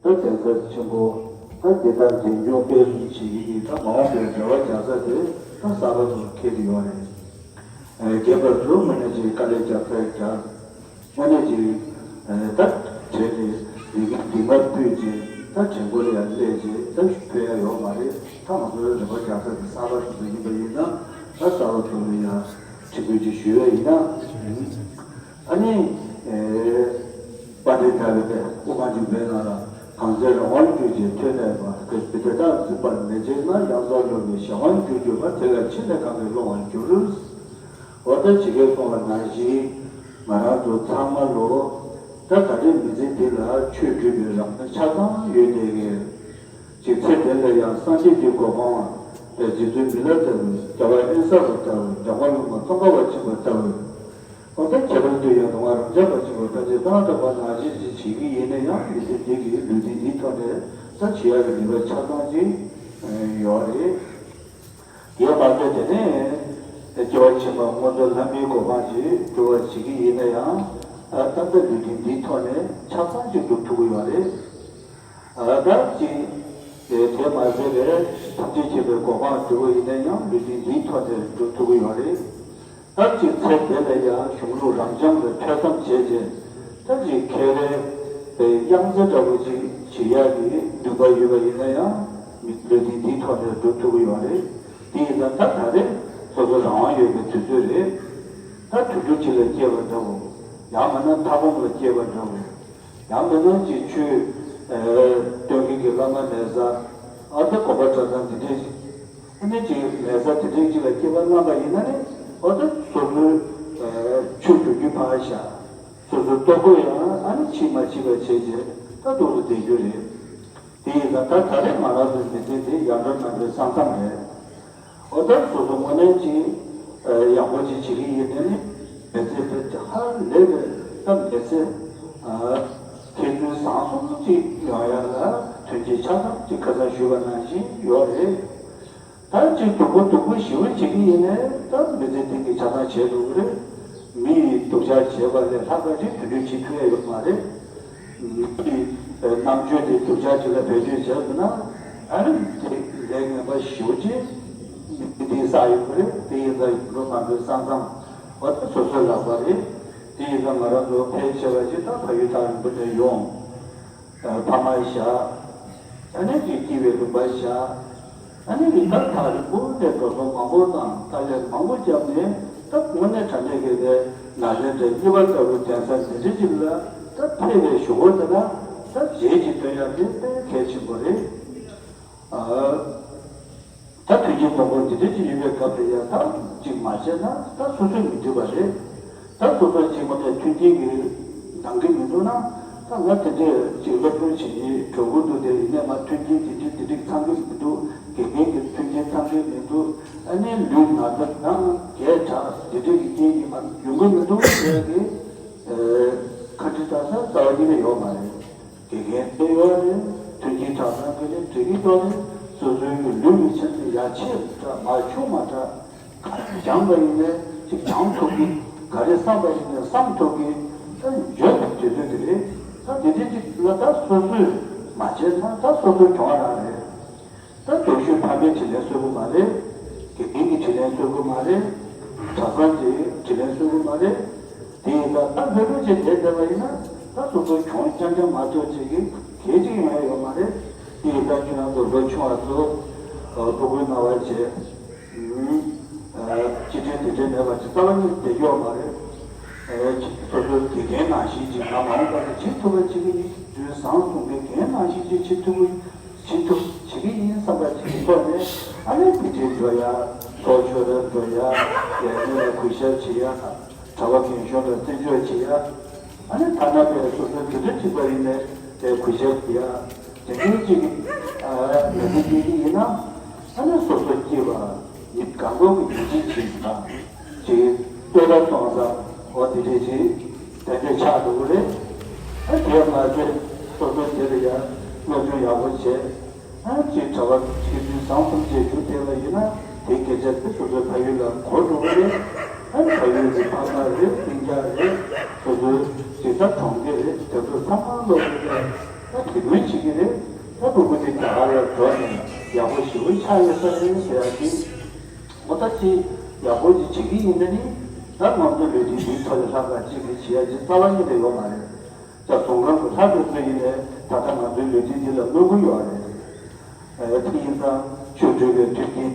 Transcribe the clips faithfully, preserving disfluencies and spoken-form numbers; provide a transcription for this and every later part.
གདན་ས་ཆེན་པོ་ད་འདི་ལྟར་འཛིན་སྐྱོང་སྤེལ་གསུམ་བྱེད་ཀྱི་ཡིན། ད་མ་འོངས་པའི་རེ་བ་རྒྱག་ས་དེ་ད་གསར་པ་ཚོར་འཁེལ་གྱི་ཡོད་རེད། རྒྱས་པར་དུ་དངོས་གནས་ཅིག་དཀའ་ལས་རྒྱབ་ས་རྒྱབ། དངོས་གནས་ཅིག་ད་བྲེལ་ཏེ་ལས་འགན་འདི་མར་ཕུད་ཅིག་ད་དྲན་སྐུལ་ལ་ཡང་སླེབས་ཅིག་ད་ཕུད་ཡ་ཡོད་མ་རེད། ད་ང་ཚོའི་རེ་བ་རྒྱག་ས་དེ་གསར་པ་ཞིག་ཡིན་པ་ཡིན་ན་ད་གསར་པ་ཚོ་ལ་ཡང་དྲན་སྐུལ་ཅིག་ཞུ་ཡ་ཡིན་ན། ཨ་ནི། ཨེ། དཔལ་ལྡན་ཟླ་བའི་དཔལ་དབུ་མ་འཇུག་པའི་ནང་ལ་གང་ཚེ་རང་དབང་གྱུར་ཅིང་ཐོས་མེད་པ། གལ་ཏེ་དེ་དག་འཛིན་པར་མི་བྱེད་ན། ཡང་དག་བློ་ནི་གཞན་དབང་གྱུར་གྱུར་པ། དེ་ལས་ཕྱིར་ནི་གང་གིས་སློང་བར་འགྱུར། འོ་ད་ཇི་སྐད་གསུངས་པ་ནང་བཞིན་ང་རང་ཚོ་ཚང་མ་ལོ་ད་ད་རེས་མི་ཚེ་འདི་ལ་ཆོས་སྒྲུབ་པའི་རང་དབང་ཆ་ཚང་ཡོད་དེ་གས། ཅིག་ཚེ་འདི་ལ་ཡང་སངས་རྒྱས་ཀྱི་གོ་འཕང་དང་རྗེ་བཙུན་མི་ལ་ལྟ་བུ། རྒྱལ་བ་ཨེ་ས་ལ་ལྟ་བུ། འཇམ་མགོན་བླ་མ་ཙོང་ཁ་པ་ཆེན་པོ་ལྟ་བུ། འོ་ད་ཁྱད་པར་དུ་ཡང་དུ་མ་རང་རྐྱ་པ་ཆེན་པོ་ད་ཅི་ཏག་ཏག་པ་ནང་བཞིན་ཅིག་བྱེད་ཀྱི་ཡིན་ན་ཡང་མི་ཚེ་འདི་གི་ལུས་རྟེན་འདིའི་ཐོག་ནས་ད་བྱེད་ཡག་གི་ནུས་པ་ཆ་ཚང་ཅིག་ཡོད་རེད། དེ་མ་ཟད་དེ་ནས་སྐྱེ་བ་ཕྱི་མ་མངོན་མཐོ་ལྷ་མིའི་གོ་འཕང་ཅིག་སྒྲུབ་པ་བྱེད་ཀྱི་ཡིན་ན་ཡང་ད་ལྟ་ལུས་རྟེན་འདིའི་ཐོག་ནས་ཆ་ཚང་ཅིག་སྒྲུབ་ཐུབ་ཀྱི་ཡོད་རེད། ད་ཅིག་དེ་མ་ཟད་པའི་ཐམས་ཅད་མཁྱེན་པའི་གོ་འཕང་སྒྲུབ་པ་ཡིན་ན་ཡང་ལུས་རྟེན་འདིའི་ཐོག་ནས་སྒྲུབ་ཐུབ་ཀྱི་ཡོད་རེད། ད་ཅིག་ཚེ་འདི་ལ་ཡང་གཞུང་ལུགས་རབ་འབྱམས་ལ་ཐོས་བསམ་བྱས་རྗེས་ད་ཅིག་མཁས་པའི་དབྱངས་རྩེ་འདྲ་བོ་ཅིག་བྱེད་ཡག་གི་ནུས་པ་ཡོད་པ་ཡིན་ན་ཡང་མི་ལུས་རྟེན་འདིའི་ཐོག་ནས་སྒྲུབ་ཐུབ་ཀྱི་ཡོད་རེད། དེ་ཡིན་ཙང་ད་ད་རེས་སོ་སོ་རང་དབང་ཡོད་པའི་དུས་ཚོད་རེད། ད་དུས་འགྱུར་ཅིག་ལ་སྐྱེས་པ་འདྲ་བོ། ཡང་མིན་ན་མཐའ་སྒོམ་ལ་སྐྱེས་པ་འདྲ་བོ། ཡང་མིན་ན་ཅིག་ཆོས་སྟོན་མཁན་གྱི་བླ་མ་མེད་ས། ཨ་ད་དགོན་པ་གྲྭ་ཚང་འདི་འདྲས་ཤིག་ཨ་ནི་ཅིག་མེད་ས་དེ་འདྲས་ཅིག་ལ་སྐྱེས་པ་བླངས་པ་ཡིན་ན་ནི་ཨ་ད་སོ་སོའི་ཆོས་སྒྲུབ་རྒྱུ་ཕར་བཞག་སོ་སོའི་ལྟོ་གོས་ཡང་ཨ་ནི་ཕྱིས་མ་ཕྱིས་པ་བྱས་རྗེས་ད་ཏོག་ཏུ་བསྡད་རྒྱུ་རེད། དེ་ཡིན་ཙང་ད་ད་རེས་ང་རང་ཚོའི་མི་ཚེ་འདི་ཡར་འགྲོ་མར་འགྲོའི་ས་མཚམས་རེད། འོ་ད་སོ་སོ་དངོས་གནས་ཅིག་ཡག་པོ་ཅིག་བྱེད་ཀྱི་ཡིན་ནའི་མི་ཚེ་དེ་ཧ་ལས་པའི་ད་མི་ཚེ་མཁས་བཙུན་བཟང་གསུམ་ཅིག་ཡོང་ཡ་ལ་མཐུན་རྐྱེན་ཆ་ཚང་ཅིག་ཁ་སང་ཞུས་པ་ནང་བཞིན་ཡོད་རེད། ད་ཅིག་སྡུག་པོ་སྡུག་པོ་ཞེ་པོ་བྱེད་ཀྱི་ཡིན་ནའི་ད་མི་ཚེ་འདི་གི་ཆ་ཚང་བྱེད་ཐུབ་ཀྱི་རེད། མི་ཡིས་སྡུག་ཅག་བྱེད་པ་ལས་ལྷག་པ་ཅིག་དུད་འགྲོས་བྱེད་ཐུབ་ཡ་ཡོད་མ་རེད། མི་གི་རྣམ་དཔྱོད་དེ་སྡུག་ཅག་ཅིག་ལ་བེད་སྤྱོད་བྱས་ཟིན་ན་ཨ་རི་དེ་ལས་ངན་པ་ཞེ་པོ་ཅིག་མི་དེ་བསགས་ཡོང་གི་རེད། དེ་ཡིན་ཙང་ཡིན་འགྲོ་མ་འགྲོའི་ས་མཚམས་འོ་ད་སོ་སོའི་ལག་པ་རེད། དེ་ཡིན་ཙང་ང་རང་ཚོ་ཕལ་ཆེ་བ་ཅིག་ད་ཕ་ཡུལ་ཐག་རིང་པོ་ནས་ཡོང་། ཕ་མ་བཞག་ཨ་ནི་ཅིག་སྐྱིད་པའི་ལུང་པ་བཞག་ཨ་ནི་རི་ཁ་ཐག་རིང་པོ་ནས་འགྲོ་སོང་མང་པོ་དང་དཀའ་ལས་མང་པོ་བརྒྱབ་ནས་ད་དངོས་གནས་དྲང་གནས་ཀྱི་ནས་ནཱ་ལེནྡྲའི་གཉིས་པ་ལྟ་བུའི་གདན་ས་འདི་འདྲ་ཅིག་ལ་ད་ཕེབས་པའི་གཞུག་གུ་དེ་ལ་ད་རྗེས་ཀྱི་སྟོན་ཡག་དེ་དཔེ་གལ་ཆེན་པོ་རེད། ཨ། ད་དུས་ཀྱི་དགོངས་པ་འདི་འདྲ་ཅིག་ཡོད་པའི་སྐབས་ལ་ཡང་ད་ཅིག་མ་བྱས་ན་ད་སོ་སོས་མི་འགྲིག་པ་རེད། ད་སོ་སོ་ཅིག་མ་ནས་མཐུན་རྐྱེན་གྱི་འདང་གི་མི་འདུག་ན་ད་ང་དེ་འདྲས་ཅིག་སློབ་སྦྱོང་བྱེད་ཀྱི་འགྲོ་གི་འདུག་དེ་ཡིན་ནས་ང་མཐུན་རྐྱེན་འདི་འདྲས་འདི་འདྲས་ཚང་གི་མི་འདུག་དགེ་རྒན་གྱི་མཐུན་རྐྱེན་ཚང་གི་མི་འདུག་ཨ་ནི་ལུས་ན་ཚ་དང་རྒས་དྲགས་འདི་འདྲས་ཀྱི་རྐྱེན་གྱིས་ང་ཡོང་གི་མི་འདུག་ཟེར་གི་ཁ་འདྲི་ད་ས་རྩ་བ་ཉིད་ནས་ཡོད་མ་རེད། དགེ་རྒན་དེ་ཡོད་རེད། མཐུན་རྐྱེན་གྲྭ་ཚང་གི་ནི་འགྲིག་གི་ཡོད་རེད། སོ་སོའི་གི་ལུས་ཀྱི་ཆ་ནས་ཡ་ཆེ་དྲགས་མ་ཆུང་མ་དྲགས་ག་རེ་སྦྱངས་པ་ཡིན་ནའི་ཅིག་སྦྱང་ཐུབ་ཀྱི། ག་རེ་བསམ་པ་ཡིན་ནའི་བསམ་ཐུབ་ཀྱི། ད་འཇོན་པའི་དུས་ཚོད་དེ་རེད། ད་དེ་འདྲའི་ཅིག་ལ་ད་སོ་སོས་མ་བྱས་ན་ད་སོ་སོ་གྱོང་རག་རེད། ད་སྡུག་ཤོས་ཕ་མས་དྲིན་ལན་གསོ་གི་མ་རེད། དགེ་རྒན་གྱིས་དྲིན་ལན་གསོ་གི་མ་རེད། གྲྭ་ཚང་གིས་དྲིན་ལན་གསོ་གི་མ་རེད། དེ་ཡིན་ཙང་ད་ལྷོད་ལྷོད་བྱས་བསྡད་བསྡད་པ་ཡིན་ན་ད་སོ་སོ་གྱོང་རྐྱང་རྐྱང་མ་གཏོགས་བྱེད་ཀྱི་གལ་ཅིག་ཡོང་ཡ་ཡོད་མ་རེད། དེ་ཡིན་ཙང་ཁྱོད་རང་ཚོ་ལོ་ཆུང་བ་ཚོ་ཕྲུ་གུའི་སྣང་བ་བྱས། སྤྱི་དོན་དེ་འདྲའི་མེད་པ་ཅིག་རྩ་བ་ཉིད་བསྡད་ཀྱི་ཡོད་མ་རེད། སོ་སོའི་དགེ་རྒན་ནང་བཞིན་ཅིག་ང་མ་འོངས་པ་ལ་བྱེད་ཐུབ་པ་བྱེད་ཀྱི་ཡིན། དུས་བཟང་གསུམ་གྱི་རྒན་ནང་བཞིན་ཅིག་བྱེད་ཐུབ་ཀྱི་བྱེད་ཐུབ་བྱེད་ཀྱི་ཡིན་བསམ་པ་ཅིག་གི་ཐོག་ནས་ཨ་ནི་དེ་འདྲའི་འགྲོ་ཡ། ཚོགས་ཆོས་ལ་འགྲོ་ཡ། ལས་སྣེ་ལ་གུས་ཞབས་བྱེད་ཡ། གྲྭ་པ་རྒན་གཞོན་ལ་བརྩི་འཇོག་བྱེད་ཡ། ཨ་ནི་ཐ་ན་པའི་སོ་སོའི་དུས་ཚོད་གཅིག་པ་ཡིན་ནའི་དེ་གུས་ཞབས་བྱེད་ཡ། དེ་འདྲའི་ཅིག་གི་ཨ་ལས་འགུལ་སྤེལ་གྱི་ཡིན་ན་ཨ་ནི་སོ་སོ་སྐྱིད་པ་ཡིན། གང་དགོས་ཀྱི་ཡིད་ཆེས་བྱེད་ས་ཅིག་ལྟོས་ལ་གཏོང་ས་འོ་དེ་འདྲའི་ཅིག་དེ་འདྲའི་ཆགས་འགྲོ་གི་རེད། ཨ་དེ་མ་ཟད་སོ་སོ་དེ་ལ་ཡང་སློབ་སྦྱོང་ཡག་པོ་བྱས། ཨ་ཅིག་གྲྭ་པ་ཆེ་འཛིན་བཟང་གསུམ་བཅས་བཞུགས་བསྡད་པ་ཡིན་ན་དེ་སྐད་ཆ་དེ་སོ་སོའི་ཕ་ཡུལ་ལ་གོ་འགྲོ་གི་རེད། ཨ་ཕ་ཡུལ་གྱི་ཕ་མ་རེད། སྤུན་ཀྱག་རེད། སོ་སོའི་གཞིས་ཆགས་གྲོང་ཁྱེར་རེད། དེ་ཚོ་ཚང་མ་སློབ་སྦྱོང་བྱས། ད་དེ་སྔོན་བྱེད་ཀྱི་རེད། ད་ཕྲུ་གུ་དེ་རྒྱ་གར་ལ་འགྲོ་ནས་ཡག་པོ་ཞེ་པོ་ཆགས་ཡོད་ས་རེད་ཟེར་ཡ་དེ། འོ་ད་ཅི་ཡག་པོ་ཅིག་བྱེད་ཀྱི་ཡིན་ན་ནི། ད་ང་ཚོ་ལས་དུས་དེའི་ཐོག་ལ་ལྷག་ག་ཅིག་གི་བྱེད་ཡ་ཅིག་རྩ་བ་ཉིད་ནས་ཡོད་མ་རེད། ད་ཟུང་ཁང་གི་ལྷ་དེ་ཚོ་ཡིན་ནའི་ད་ལྟ་ང་ཚོའི་ལས་དུས་འདི་ལ་དམོད་དགོས་ཡོད་རེད། དེ་ཡིན་ཙང་ཆོས་སྒྲོལ་བའི་དུས་ཀྱི་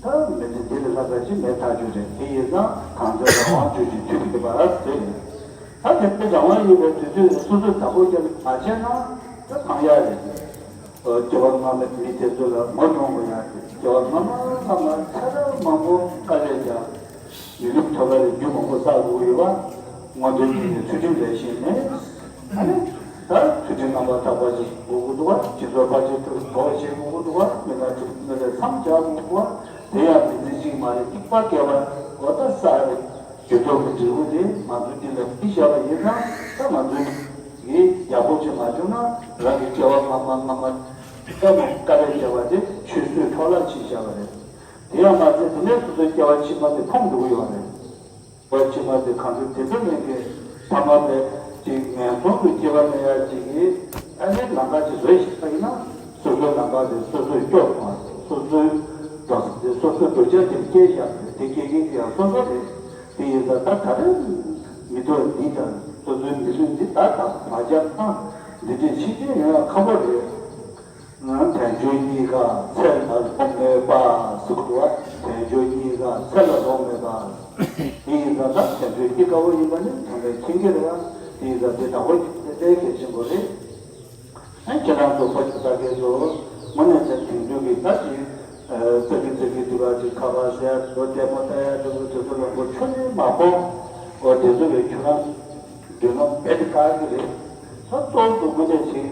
ད་མི་ཚེ་འདི་ལས་ལྷག་པ་ཅིག་མེད་ཐག་ཆོད་རེད། དེ་ཡིན་ཙང་གང་ཚེ་རང་དབང་ཆོས་ཀྱི་དུས་ཀྱི་བར་ཟེར་ནས། ད་དེ་ཚེ་རང་དབང་ཡིན་པའི་དུས་ཚོད་ལ་སོ་སོས་བདག་པོ་རྒྱབ་མ་བྱས་ན། ད་ཕངས་ཡག་རེད། སྐྱེ་བ་སྔ་མའི་མི་དེ་ཚོ་ལ་ངོ་གདོང་དགོས་ཡག་རེད། སྐྱེ་བ་སྔ་མ་སྔ་མ་ཚེ་རབས་མང་པོ་དཀའ་ལས་རྒྱག་མི་ལུས་ཐོབ་པ་ལས་རྒྱུ་མང་པོ་བསགས་དགོས་ཡོད་པ། མངོན་མཐོའི་དཀྱིལ་ནས་ཚུལ་ཁྲིམས་ལས་ཤེས་ནས། ཨ་ནི། ད་ཚུལ་ཁྲིམས་རྣམ་པར་དག་པ་ཞིག་དགོས་ཀྱི་འདུག་བ། སྦྱིན་སོགས་དཔལ་ཆེན་ཐུབ་དོགས་བྱེད་དགོས་ཀྱི་འདུག་བ། མི་ལ་སྒྲིབ་མི་ལ་མཚམས་སྦྱར་དགོས་ཀྱི་འདུག་བ། དེ་ཡང་མི་ཚེ་གཅིག་མ་རེད། ཐིགས་པ་བརྒལ་བ་འོ་ད་ས་རེད། རྒྱུ་ཐོག་གི་འབྲས་བུ་དེ་ང་ཚོ་འདི་ལ་ཕུལ་བཞག་པ་ཡིན་ཙང་། ད་ང་ཚོས་ཡིན་ཡག་པོ་བྱེད་མ་བྱུང་ན། རང་གི་སྐྱེ་བ་སྔ་མ་སྔ་མ་སྐྱེ་བ་དཀའ་ལས་བརྒྱབ་པ་དེ་ཆུད་ཟོས་འཕྲོ་བརླག་ཕྱིན་བཞག་པ་རེད། དེ་ཡང་མ་ཚད་དེ་ནས་སོ་སོའི་སྐྱེ་བ་ཕྱི་མ་དེ་ཕུང་འགྲོ་གི་ཡོད་རེད། སྐྱེ་བ་ཕྱི་མ་དེ་གང་འགྲོ་དེ་ཚོ་ནས་ཀྱི་ཐ་མ་དེ་ཅིག་ངན་སོང་དུ་སྐྱེ་བ་སླེབས་ཡ་ཅིག་གི་ཨ་ནི་ལམ་ཁ་ཅིག་བཟོས་ཤེས་པ་ཡིན་ན། སོ་སོའི་ལམ་ཁ་དེ་སོ་སོས་སྐྱོར་ཐུབ་པ། སོ་སོའི་འགྲོ་ས་དེ་སོ་སོའི་འདོད་ཆགས་དེ་སྐྱེལ་བཞག་པ་རེད། དེ་སྐྱེལ་མཁན་དེ་ཡང་སོ་སོ་རེད། དེ་ཡིན་ཙང་ད་ད་རེས་མི་ཐོག་འདི་དང་སོ་སོའི་མི་ལུས་འདི་ད་ད་མ་བརྒྱབ་ན་འདི་འདྲས་ཕྱིན་ཆད་ཡོང་ཡ་ཁག་པོ་རེད། ང་དལ་འབྱོར་རྙེད་དཀའ་ཚེ་ལ་ལོང་མེད་པ་ཟེར་གྱི་འདུག་བ། དལ་འབྱོར་རྙེད་དཀའ་ཚེ་ལ་ལོང་མེད་པ། དེ་ཡིན་ཙང་ད་དལ་འབྱོར་རྙེད་དཀའ་བོ་ཡིན་པ་ནི་དམ་པས་མཁྱེན་གྱི་རེད་བ། དེ་ཡིན་ཙང་དེ་བདག་པོ་བྱེད་ཡ་དཔེ་གལ་ཆེན་པོ་རེད། ཨ་ཁྱེད་རང་ཚོ་ཕ་ཆོས་ལྟ་མཁན་ཚོ་དངོས་གནས་བྱས་དེང་དུས་ཀྱི་ད་ཅིག་ཙག་གི་ཙག་གི་འདི་བ་ཅིག་ཁ་པར་ཟེར་ཡ་འགྲོ་ལྟད་མོ་ལྟ་ཡ་འགྲོ་གི་དེ་ཚོ་ལ་མགོ་ཆུ་ནས་མ་ཕོག་འོ་དེ་ཚོ་ལས་ཁྱོད་རང་མདུན་ལམ་རྦད་དེ་བཀག་གི་རེད། ད་གཙོ་བོ་དངོས་གནས་ཅིག་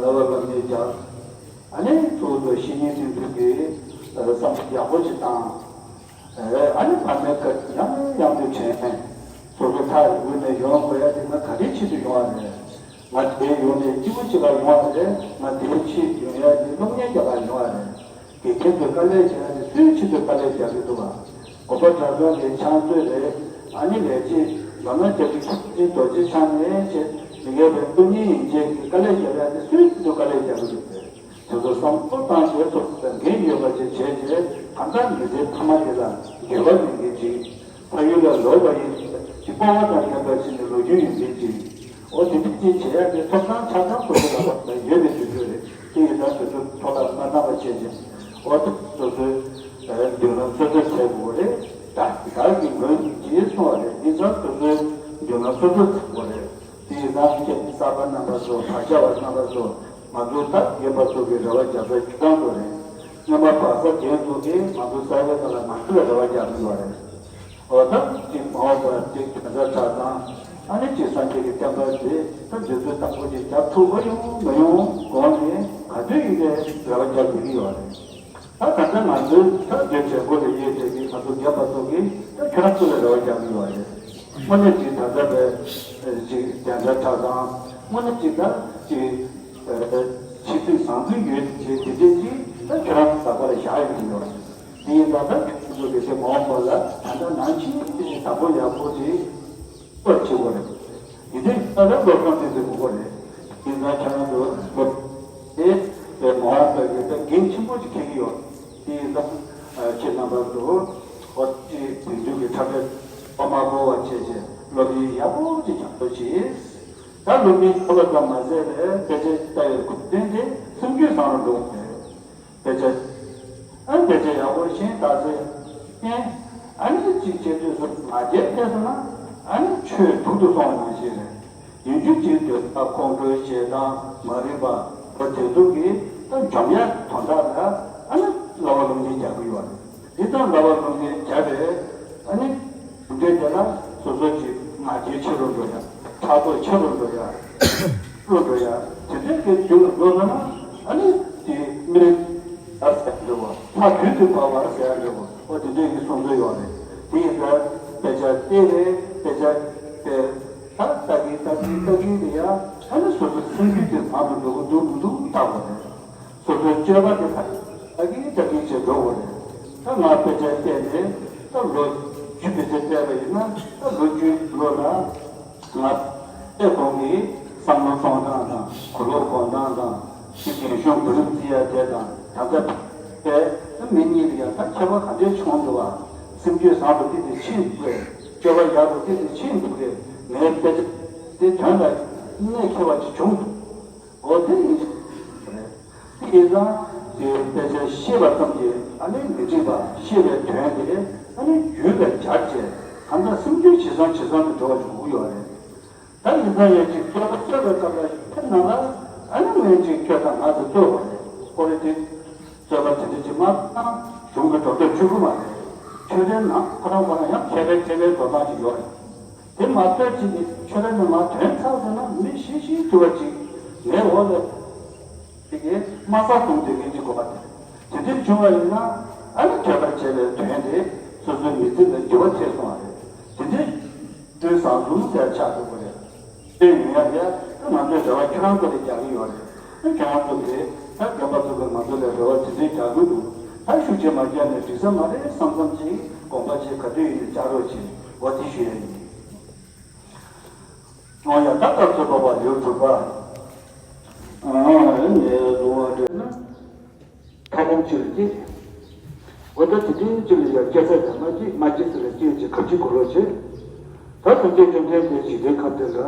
ལབ་པ་ལབ་ནས་ཀྱང་ཨ་ནི་གཙོ་བོ་བཤེས་གཉེན་དེ་ཚོ་གི་བསམ་བློ་ཡག་པོ་ཅིག་བཏང་། ཨ་ནི་བར་མའི་བཀའ་ཡང་ཡང་དུ་དྲན། སོ་སོ་ཐག་རིང་པོ་ནས་ཡོང་དགོས་ཡ་དེ་ང་ག་རེའི་ཆེད་དུ་ཡོང་བ་རེད། ང་དེ་ཡོང་ནས་སྐྱིད་པོ་བྱེད་ག་ཡོང་བ་རེད། ང་དེའི་ཆེད་ཡོང་ཡ་དེ་སློབ་གཉེར་རྒྱག་ག་ཡོང་བ་རེད། དགེ་རྒན་ཚོས་དཀའ་ལས་བྱེད་ཡ་དེ་སུའི་ཆེད་དུ་དཀའ་ལས་རྒྱག་གི་འདུག་ག་གོམ་པ་འདྲ་མཚུངས་ཀྱི་ཕྱག་མཛོད་རེད། ཨ་ནི་ལས་བྱེད་ལམ་སྣ་རྒྱ་ཆེ་ཁྱུང་ཆེན་རྡོ་རྗེ་འཆང་ནས་བྱས་མི་རྒན་པའི་སློབ་གཉེར་ཡན་ཆད་ཀྱི་དཀའ་ལས་རྒྱག་ཡ་དེ་སུའི་ཆེད་དུ་དཀའ་ལས་རྒྱག་གི་འདུག་ཟེར། དེ་ཚོ་བསམ་བློ་བཏང་བྱས་ཚོ་འགན་ཡོད་པ་ཅིག་བྱས་རྗེས་གང་ལྟར་མི་ཚེའི་མཐའ་མ་དེ་ལ་འགྱོད་པ་མེད་མཁན་ཅིག་ཕ་ཡུལ་ལ་ལོག་པ་ཡིན་ཅིག་སྤོབས་པ་དང་ལྡན་པ་ཅིག་ནས་ལོ་རྒྱུས་ཡོད་མཁན་ཅིག་འོ་དེ་འདྲ་ཅིག་བྱེད་ཡག་གི་ཐོབ་ཐང་ཆ་ཚང་སོ་སོ་ལ་ཡོད་པའི་དུས་ཚོད་རེད། དེ་ཡིན་ཙང་དེ་ཚོ་ཐོག་ལ་མ་བཏང་བ་བྱས་རྗེས་འོ་དེ་སོ་སོའི་མདུན་ལམ་སོ་སོས་འཚོལ་དགོས་རེད། ད་བདག་གི་ངོས་ཀྱིས་གསུངས་པ་རེད། དེ་ཙང་སོ་སོའི་མདུན་ལམ་སོ་སོས་འཚོལ་དགོས་རེད། དེ་ཡིན་ཙང་ཁྱེད་གསར་པ་རྣམ་པ་ཚོ་བག་ཆགས་པ་རྣམ་པ་ཚོ་ང་ཚོ་ད་རྒན་པ་ཚོ་གི་རེ་བ་རྒྱག་ས་ཁྱོད་རང་ཚོ་རེད། སྔོན་མ་བག་ས་རྒན་ཚོ་གིས་ང་ཚོ་གསར་པའི་ནང་ལ་མ་ཁྱོད་ལ་རེ་བ་རྒྱག་གི་ཡོད་རེད། འོ་ད་ཅིག་མ་འོངས་པར་ཅིག་དོན་དག་ཆ་ཚང་ཨ་ནི་ཅིག་སངས་རྒྱས་ཀྱི་བསྟན་པ་འདི་ད་འདི་ཚོའི་བཏང་སྒོ་ཅིག་རྒྱག་ཐུབ་པ་ཡོང་མ་ཡོང་དགོངས་ནས་ག་དུས་ཡིན་ནའི་རེ་བ་རྒྱག་དགོས་ཀྱི་ཡོད་རེད། ད་ད་ལྟ་ང་ཚོའི་ད་འདོད་བྱེད་སྒོ་ལ་ཡོད་བྱས་ཀྱི་ང་ཚོ་རྒན་པ་ཚོ་གིས་ད་ཁྱོད་རང་ཚོ་ལ་རེ་བ་རྒྱག་གི་ཡོད་རེད། དངོས་གནས་ཀྱི་ད་ལྟ་བའི་ཅིག་བདེན་མཐའ་ཁྲ་ཚང་དངོས་གནས་ཀྱི་ད་ཅིག་ཆེ་ཚུལ་བཟང་ཚུལ་ཡོད་བྱས་དེ་འདྲས་ཀྱིས་ད་ཁྱོད་རང་ཚོ་ད་ག་ལ་བཞག་ཡོད་ཀྱི་ཡོད་རེད། དེ་ཡིན་ཙང་ད་ཁྱོད་ཚོ་གི་དེ་མ་འོངས་པ་ལ་ད་ལྟ་ནང་བཞིན་ཅིག་བདག་པོ་ཡག་པོ་ཅིག་པར་བྱེད་དགོས་རེད། ཡིན་དུས་ད་ལྟ་སློབ་སྦྱོང་དེ་ཚོ་དགོས་ཀྱི་རེད། ཡིན་ཙང་ཁྱེད་རང་ཚོ་སློབ་དེ་དེ་མ་འོངས་པའི་གི་ད་འགན་ཆེན་པོ་ཅིག་འཁྱེར་གྱི་ཡོད། དེ་ཡིན་ཙང་ཁྱེད་རྣམ་པ་ཚོ་འོ་དེ་དེང་དུས་ཀྱི་འཁྲབ་སྟོན་པ་མ་གོ་བ་བྱས་བྱས་སློབ་གཉེར་ཡག་པོ་ཅིག་རྒྱག་རོགས་གྱིས། ད་སློབ་གཉེར་གོ་ལ་ཙམ་མ་ཟད་པའི་དཔེ་ཆ་ལྟ་བའི་གོ་དོན་དེ་སེམས་རྒྱུད་བཟང་རུ་འགྲོ་གི་རེད། དཔེ་ཆ། ཨ་ནི་དཔེ་ཆ་ཡག་པོ་ཤེས་དག་ཚེ། ཨེ། ཨ་ནི་གཅིག་བྱེད་དུས་སུ་ང་རྒྱལ་ཐེབས་སོང་ན། ཨ་ནི་ཆོས་སྡུག་ཏུ་སོང་བ་ནང་བཞིན་རེད། ཡིན་རྒྱུ་གཅིག་འདོད་པ་ཁོང་ཁྲོའི་ཞེ་སྡང་མ་རིག་པ་བ་དེ་ཚོ་གིས་ད་འཇོམས་ཡག་དོན་དག་ལ་ཨ་ནི་བསླབ་པ་སློབ་གཉེར་རྒྱག་གི་ཡོད་རེད། འདི་ལྟར་བསླབ་པ་སློབ་གཉེར་བརྒྱབ་པས་ཨ་ནི། འདི་འདྲའི་དེ་ལ་སོ་སོ་གྱི་ང་རྒྱལ་ཆེ་རུ་འགྲོ་ཡ། ཕྲག་དོག་ཆེ་རུ་འགྲོ་ཡ། རུ་འགྲོ་ཡ། དེ་འདྲའི་གི་རྒྱུ་ལ་འགྲོ་ན་ན་ཨ་ནི་དེ་མི་རིགས་ཨར་ཟེར་འགྲོ་བ། ཕ་དུས་དུ་བབ་པར་ཟེར་འགྲོ་བ། ཨོ་དེ་འདྲའི་གི་སོང་ཚོད་ཡོད་རེད། དེ་ཡིན་ཙང་དཔེ་ཆ་བལྟས་རེད། དཔེ་ཆ་དཔེ་ད་ལྟ་གི་ལྟ་གི་ལྟ་གི་རེད་ཡ། ཨ་ནི་སོ་སོ་སེམས་རྒྱུད་དེ་བཟང་དུ་འགྲོ་གི་འདུག་མི་འདུག་ལྟ་དགོས་རེད། སོ་སོའི་སྤྱོད་པ་དེ་ལ་ཨ་ཀི་ཏ་ཀི་བྱེད་འགྲོ་དགོས་རེད། ད་ང་དཔེ་ཆ་བལྟས་ནས་ད་ལོ་བཅུ་དཔེ་ཆ་བལྟས་པ་ཡིན་ན་ད་ལོ་བཅུའི་ལོ་ལ་ང་དཔེ་གོང་གི་ བསམ་བློ་གཏོང་སྟངས་དང་གོ་ལོག་གོ་སྟངས་དང་། ཅིག་རྒན་གཞོན་གོ་རིམ་བརྩི་ཡ་དེ་དང་། ད་ལྟ་པས་མི་གཉིས་ལ་ཡང་ད་ཁྱད་པར་ག་འདྲས་བྱུང་འདུག་བ། སེམས་རྒྱུད་བཟང་རུ་ཏིག་ཏིག་ཕྱིན་འདུག་གས། སྤྱོད་པ་ཡག་རུ་ཏིག་ཏིག་ཕྱིན་འདུག་གས། ངའི་དཔེ་ཆ་དེ་དོན་ལ་གནད་འཁེལ་བ་ཅིག་བྱུང་འདུག་འོ་དེ་ཡིན་རེད། དེ་ཡིན་ཙང་དེ་དཔེ་ཆ་ཤེས་པ་ཙམ་གྱིས་ཨ་ནི་མི་འགྲིག་པ། ཤེས་པའི་དོན་དེ་ཨ་ནི་རྒྱུད་ལ་སྦྱར་བྱས་གང་ལྟར་སེམས་རྒྱུད་ཇེ་བཟང་ཇེ་བཟང་དུ་འགྲོ་བ་ཞིག་དགོས་ཀྱི་ཡོད་རེད། ད་ཡིན་ཙང་ཡང་ཅིག་རྩོད་པ་རྩོད་པའི་སྐབས་ལ་དེ་ནང་ལ་ཨ་ནི་ངས་ཅིག་ཁྱོད་དང་ང་ཚོ་རྩོད་པ་རེད། ཁོ་རེ་དེ་རྩོད་པ་དེ་འདྲ་ཅིག་མ་བཏང་གཞུང་གི་སྒྲོ་འདོགས་ཆོད་ཀྱི་མ་རེད། ཆོས་ལྡན་ནང་ཁོ་རང་ཁོ་རང་ཡང་མཁས་པའི་མཁས་པའི་འགྲོ་སྟངས་ཅིག་ཡོད་རེད། དེ་མ་རྩོད་ཅིག་ནི་ཆོས་ལྡན་ནང་མ་དོན་ཚར་ཟིན་ན་མི་ཤི་ཤི་དུ་བ་ཅིག་ངའི་འོག་ལ་དེ་གའི་དམའ་ས་གཏོང་བསྡད་མཁན་ཅིག་དགོས་པ་རེད། དེ་འདྲ་བྱུང་བ་ཡིན་ན་ཨ་ནི་ཐོས་པར་བྱེད་པའི་དོན་དེ་སོ་སོའི་མི་ཚེ་ལ་འགྱུར་བ་ཐེབས་སོང་བ་རེད། དེ་འདྲའི་སྤྲུལ་བཟང་གསུམ་ཟེར་ཆགས་འགྲོ་གི་རེད། དེ་ཡིན་ཡང་ཡ་ང་ཚོས་རེ་བ་ཁྱོད་རང་ཚོ་ལ་རྒྱག་གི་ཡོད་རེད། ཁྱོད་རང་ཚོ་གིས་ད་རྒན་པ་ཚོ་གིས་ང་ཚོ་ལ་རེ་བ་དེ་འདྲའི་རྒྱག་གི་འདུག་ད་ཤུགས་ཆེ་མ་རྒྱག་ནས་འགྲིག་ས་མ་རེད་བསམ་བསམ་ཅིག་དགོངས་པ་ཅིག་ག་དུས་ཡིན་ནས་བཅར་རོགས་བྱེད། འོ་དེ་ཞུ་ཡ་ཡིན། ཨོ་ཡ། ད་སྐབས་སུ་བབ་པ་ལེའུ་དྲུག་པ། ཨ་ནི་ལུང་བ་འདྲེན་ན། ཐབ་སྦུག་གཅིག་ལ་སྐྱེས། འོ་ད་དེ་དུས་གཅིག་ལ་ཡང་སྐྱེ་ས་དང་མ་སྐྱེས་མ་སྐྱེས་ཟེར་ལ་སྐྱེས་ཀྱི་ཁ་ཅིག་གོ་ལོག་བྱས། ད་སངས་རྒྱས་བཅོམ་ལྡན་འདས་འཇིག་རྟེན་ཁམས་འདི་ལ།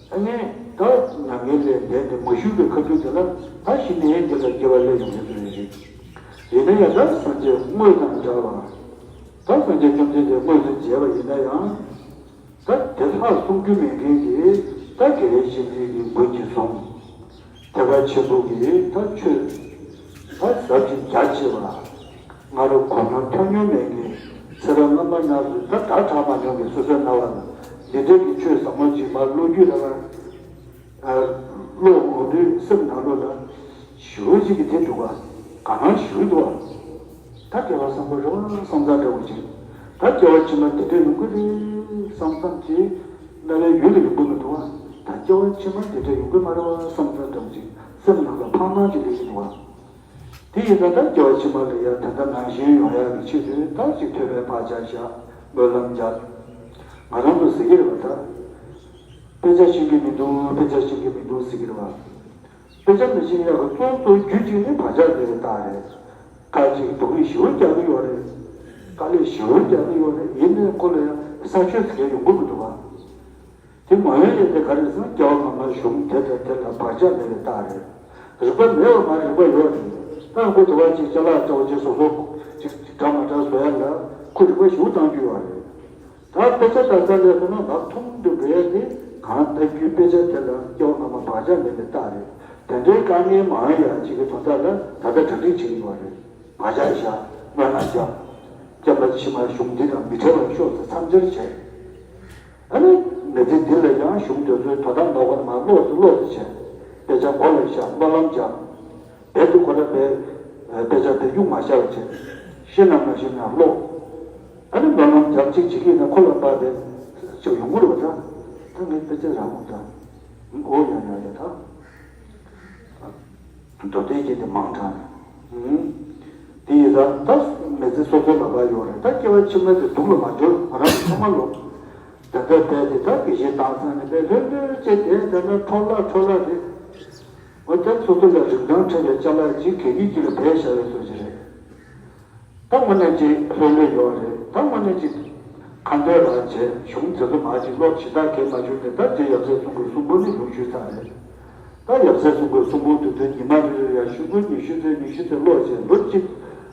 ཨ་ནི་ད་མྱ་ངན་ལས་འདས་ཏེ་མ་བཞུགས་པའི་ཁ་ཐུག་དེ་ལ་ད་ཤི་ནས་དེ་ལ་སྐྱེ་བ་སླེབས་ཡོང་གི་འདུག་རེད། ཡིན་ན་ཡང་ད་སངས་རྒྱས་དངོས་དང་འདྲ་བ། ད་སངས་རྒྱས་བཅོམ་ལྡན་འདས་དངོས་སུ་མཇལ་བ་ཡིན་ན་ཡང་། ད་དེ་ལྷག་གསུང་རྒྱུ་མེད་མཁན་གྱི་ད་དགེ་བའི་བཤེས་གཉེན་གྱི་མགུལ་གྱིས་བཟུང་། ཐེག་པ་ཆེན་པོ་གི་ད་ཆོས་ད་ཟབ་ཅིང་རྒྱ་ཆེ་བ། སྔ་རབས་གོ་ནོར་མཐོང་མྱོང་མེད་མཁན། ཚེ་རབས་སྔ་མ་ཉམས་སུ་ད་ད་གྲགས་མ་མྱོང་མཁན་སོ་སོའི་རྣ་བ་ལ་འདི་འདྲའི་གི་ཆོས་ཟབ་མོ་ཅིག་མར་ཀློག་རྒྱུ་རེད་པ། ཀློག་འོང་དུས་སེམས་ནང་ལོགས་ལ། ཞེ་པོ་ཅིག་གི་དེ་འདུག་ག་ག་ནང་ཞེ་པོ་འདུག་ག་ད་སྐྱེ་བ་བཟང་པོ་རེད་པ་བསམ་ཚར་འདྲ་བོ་ཅིག་ད་སྐྱེ་བ་ཕྱི་མ་འདི་འདྲ་ཡོང་གི་རེད་བསམ་བསམ་གྱི་རྣ་བའི་ཡུལ་ལ་ཡོང་གི་མི་འདུག་ག་ད་སྐྱེ་བ་ཕྱི་མ་འདི་འདྲ་ཡོང་གི་མ་རེད་པ་བསམ་ཚར་འདྲ་བོ་ཅིག་སེམས་ནང་ལ་ཕངས་སྣང་ཅིག་སླེབས་ཀྱི་འདུག་ག་དེ་ཡིན་ཙང་ད་སྐྱེ་བ་ཕྱི་མ་ལ་ཡང་དེ་འདྲ་ནང་བཞིན་ཡོང་ཡག་གི་ཆེད་དུ་ད་ཅིག་ཐོས་པའི་བག་ཆགས་བཞག་སྨོན་ལམ་རྒྱག་ང་རང་ཚོ་ཟེར་གྱི་རེད་པ། ད་དཔེ་ཆ་ཤེས་ཀྱི་མི་འདུག་དཔེ་ཆ་ཤེས་ཀྱི་མི་འདུག་ཟེར་གྱི་རེད་པ། དཔེ་ཆ་མི་ཤེས་ཡག་གི་གཙོ་གཙོ་རྒྱུ་གཅིག་ནི་བག་ཆགས་མེད་པའི་རྟགས་རེད། ཁ་ཅིག་སྡུག་རུས་ཞེ་པོ་རྒྱག་གི་ཡོད་རེད། དཀའ་ལས་ཞེ་པོ་རྒྱག་གི་ཡོད་རེད། ཡིན་ནའི་ཁོ་ལ་ཡང་ས་ཆོད་ཟེར་མཁན་ཡོང་གི་མི་འདུག་ག་དེ་མ་ཡོང་ཡས་དེ་ག་རེ་ཟེར་ན་སྐྱེ་བ་སྔ་མ་གཞུང་དེ་དང་དེ་ལ་བག་ཆགས་མེད་པའི་རྟགས་རེད། རིག་པ་མེད་པ་མ་རེད། རིག་པ་ཡོད་རེད། ད་ཁོ་དེ་བ་ཅིག་ཅ་ལག་འདྲ་བོ་ཅིག་བཟོ་བཟོ་ཅིག་འདྲ་མ་འདྲ་བཟོ་ཡ་ལ་ཁོ་རིག་པ་ཞེ་པོ་བཏང་རྒྱུ་ཡོད་རེད། ད་དཔེ་ཆ་ལྟ་ས་ལས་སོང་ན་ལག་ཐུང་དུ་འགྲོ་ཡ་དེ་གང་ལྟ་རྒྱུའི་དཔེ་ཆ་དེ་ལ་སྐྱེ་བ་སྔ་མ་བག་ཆགས་མེད་པའི་རྟགས་རེད། དེ་འདྲའི་དཀའ་ངལ་མང་ཡ་ཅིག་གི་དོན་དག་ལ་ད་ལྟ་གྲ་སྒྲིག་བྱེད་ཀྱི་ཡོད་རེད། བག་ཆགས་བཞག་སྨོན་ལམ་རྒྱག་སྐྱེ་བ་ཕྱི་མ་གཞུང་འདི་དང་མི་འཕྲད་པར་ཤོག་ཟེར་མཚམས་སྦྱོར་བྱས། ཨ་ནི་མི་ཚེ་འདི་ལ་ཡང་གཞུང་དེ་ཚོའི་དོ་དམ་ལོག་པར་མ་ཀློག་ཏུ་ཀློག་ཏུ་བྱས། དཔེ་ཆ་མགོ་ལ་བཞག་སྨོན་ལམ་རྒྱག་རྦད་དེ་ཁོ་རང་དཔེ་དཔེ་ཆ་དེ་གཡུག་མ་བཞག་པ་བྱས། ཤེས་ན་མ་ཤེས་ན་ཀློག་ཨ་ནི་སྨོན་ལམ་རྒྱག་ཅིག་བྱེད་ཀྱི་ཡིན་ན་ཁོ་ལ་དཔག་པའི་ཅིག་ཡོང་གི་རེད་པ། ད་ད་ངས་དཔེ་ཆ་རག་མ་ད། ཨོ་ཡ་ཡ་ཡ་ད། མདོ་སྡེ་རྒྱན་དེ་མང་དྲགས་ནས། དེ་ཡིན་ད་ད་མི་ཚེ་སོ་སོའི་ལག་པར་ཡོད་རེད། ད་སྐྱེ་བ་ཕྱི་མ་དེ་སྡུག་ལ་མ་སྦྱོར། ང་རང་ཚང་མ་ལོ། དེ་འདྲ་བསྡད་དེ་ད་དགེ་བཤེས་བཏང་ཚར་ནས་དཔེ་ལྷོད་ལྷོད་བྱས་དེ་དེ་ན་འཕྲོ་བརླག་འཕྲོ་བརླག་རེད། འོ་ད་སོ་སོ་ལ་རིན་ཐང་ཕྲ་བའི་ཅ་ལག་ཅིག་གད་སྙིགས་ཅིག་ལ་སྦས་བཞག་ཡོད་བཟོ་ཅིག་རེད། ད་དངོས་གནས་ཅིག་ལྷོད་ལྷོད་ཡོད་རེད། ད་དངོས་གནས་ཅིག་ཁ་འདོན་རང་བྱས་གཞུང་དེ་ཚོ་མར་ཅིག་ཀློག་ཇི་ལྟར་གས་མ་བྱུང་ནས་ད་རྗེ་ཡབ་སྲས་གསུམ་གྱི་གསུང་འབུམ་ནི་ལུང་ཞུས་ཚར་རེད། ད་ཡབ་སྲས་གསུམ་གྱི་གསུང་འབུམ་དེ་ཚོ་ཉི་མ་རེ་རེ་ཡ་ཤོག་གུ་ཉི་ཤུ་ཙམ་ཉི་ཤུ་ཙམ་ཀློག་བྱས་ལོ་གཅིག་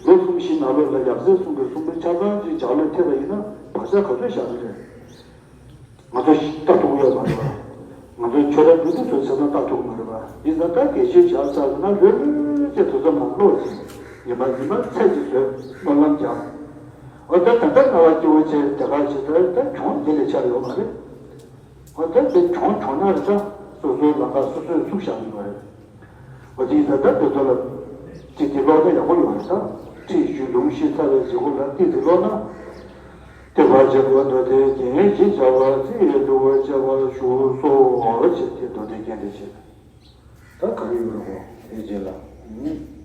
ལོ་གསུམ་བཞི་ནང་ལོགས་ལ་ཡབ་སྲས་གསུམ་གྱི་གསུང་འབུམ་ཆ་ཚང་ཅིག་ལྗགས་ཀློག་ཐེབས་པ་ཡིན་ན་བག་ཆགས་ག་ཚོད་བཞག་གི་རེད། ང་ཚོ་ལྟ་ཐུབ་ཀྱི་ཡོད་མ་རེད་པ། ང་ཚོ་ཆོས་ར་འདུག་འདུག་ཚོ་ཚེ་ན་ལྟ་ཐུབ་ཀྱི་མ་རེད་པ། ཡིན་ཙང་ད་དགེ་བཤེས་བྱ་ཚར་ན་ལྷོད་ལྷོད་ཅེས་དེ་ཚོ་མ་ཀློག་ཅིག་ཉི་མ་ཉི་མ་ཚད་ཅིག་བཟོས་སྨོན་ལམ་རྒྱག་འོ་ད་ད་ལྟ་རྣ་བ་སྐྱིད་པོ་བྱས་དེ་ག་བྱེད་ད་ད་གྱོང་དེ་ལས་ཆག་ཡོད་མ་རེད། འོ་ད་དེ་གྱོང་གྱོང་ན་རེ་ད་སོ་སོའི་ལམ་ཁ་སོ་སོས་བཙུགས་བཞག་ཡོད་མ་རེད། འོ་དེ་ད་ལྟ་དེ་ཚོ་ལ་ཅིག་དེ་ཀློག་ན་ཡག་པོ་ཡོད་རེད་ད། ཁྲིད་ཞུས་ལུང་ཤེས་ཚར་བའི་རྗེས་ལ་ཏིག་ཙི་ཀློག་ན། ཏེ་བ་བྱེད་པ་མདོ་སྡེ་རྒྱན་ཞེས་བྱ་བ་རྩིས་ཡོད་དུ་བ་བྱ་བ་ཞུ་སོ་བྱེད་དེ་མདོ་སྡེ་རྒྱན་དེ་བྱེད། ད་ག་རེ་ཡོད་རེད་གོ་དེ་རྗེས་ལ།